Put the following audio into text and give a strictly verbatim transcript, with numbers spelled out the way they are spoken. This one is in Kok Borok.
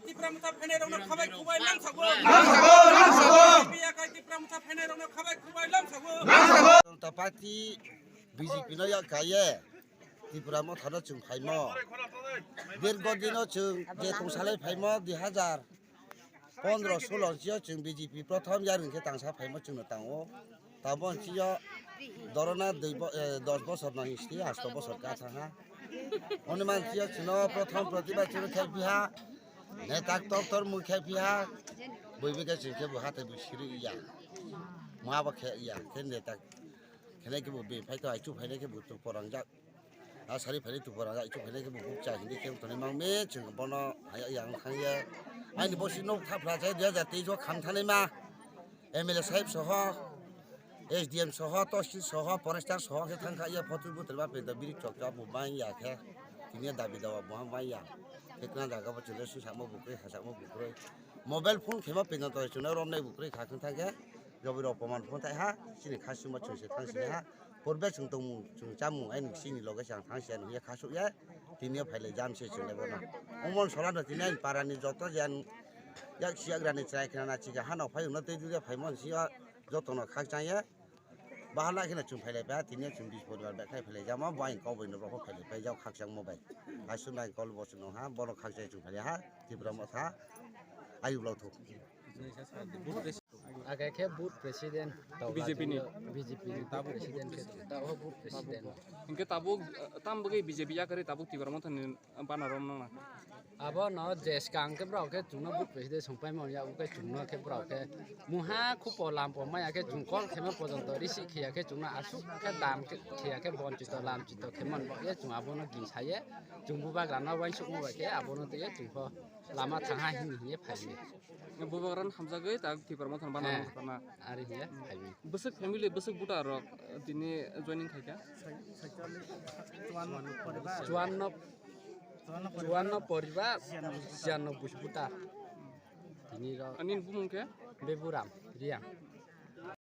Tipra Motha phainairokno khabai khubai lamsago. Tipra Motha phainairokno khabai khubai lamsago. Janata Party B J P no yak kaiye Tipra Motha no chwng phaimo. Dirgo dino chwng je tongsalai phaimo dui hazar pondro solo sio chwng B J P prothom yarwng khe tangsa phaimo chwngno tango. Tabo sio dorona dui bo-, eh, dos bosor no history, asto bosor ka thangha. Oni man sio chwngno prothom protibad chwngno khe biha. Netak tor tor mui khe biha. Bui bikhe chwng khe bo hatai bui siri ya. Mwa bo khe ya. Khe netak khenai khe bo be phai to ai chu phainai khe bo to porangjak. A sari phainai to porangjak chu phainai khe bo buk cha hindi khe tonwi mang me chwng bono haya yang thang ye. Aini bosi nok thapra chai dui hazar teis o kham thanai ma. M L A sahib soho, S D M soho, Tosil soho, Forester soho khe thang kha ya photo butel ba penta biri chok cha bo mai ya khe. Tini dabi dawa bo mai ya. Khe tna jaga bo chule su samo bukroi ha samo bukroi. Mobile phone khema penta to chuna rom nai bukroi kha khang thang khe. Jobiro poman phone thai ha, chini khasuma chwngse thang sini ha. Purbe chwng tongmung, chwng chamung, ai nwng sini loge chang thang siya nwng ya khasuk ya. Tini yo phailai jam se chwng lebo no. Omon sola no tini ani para ni joto jan yak siyak rani chwrai khna na chika ha no phai no tei duri phai mon si joto no khak chang ya. Bahala kheno chwng phailai pa, tini yo chwng bis poribar bai khai phailai jama, bo ain kok bai no rokho phailai pai jao khak chang mo bai. Khasuk nai kol bo chwng no ha, bono khak chai chwng phailai ha, Tipra Motha, ayuk lok thuk. Age khe booth president tong B J P ni. B J P ni tabuk president khe tabuk booth president. Hinkhe tabuk, eh, tam bagwi B J P yakarwi tabuk Tipra Motha ni banner romnang na. Abo no je swkang khe borok khe chwngno booth president songpai manya, abo khe chwngno khe borok khe muha khupo lampo maya khe chwng call khema pojonto receive khiya khe chwngno aswk khe dam khe khiya khe bonchito lamchito khe man bo ye chwng abono gin saye chwng bubagra no uansukma bai khe abono twiwi chwng pho lama thangha hini hiye phaimani. Bubagra no hamjagwi tak Tipra Motha ni banner romkha na. Ari hiya phaimani. Bwswk family, bwswk voter rok, eh, tini joining khaikha? Chuanno, chuanno poribar, chianno bush voter. Tini rok. Ani bumung khe? Beburam, Riang.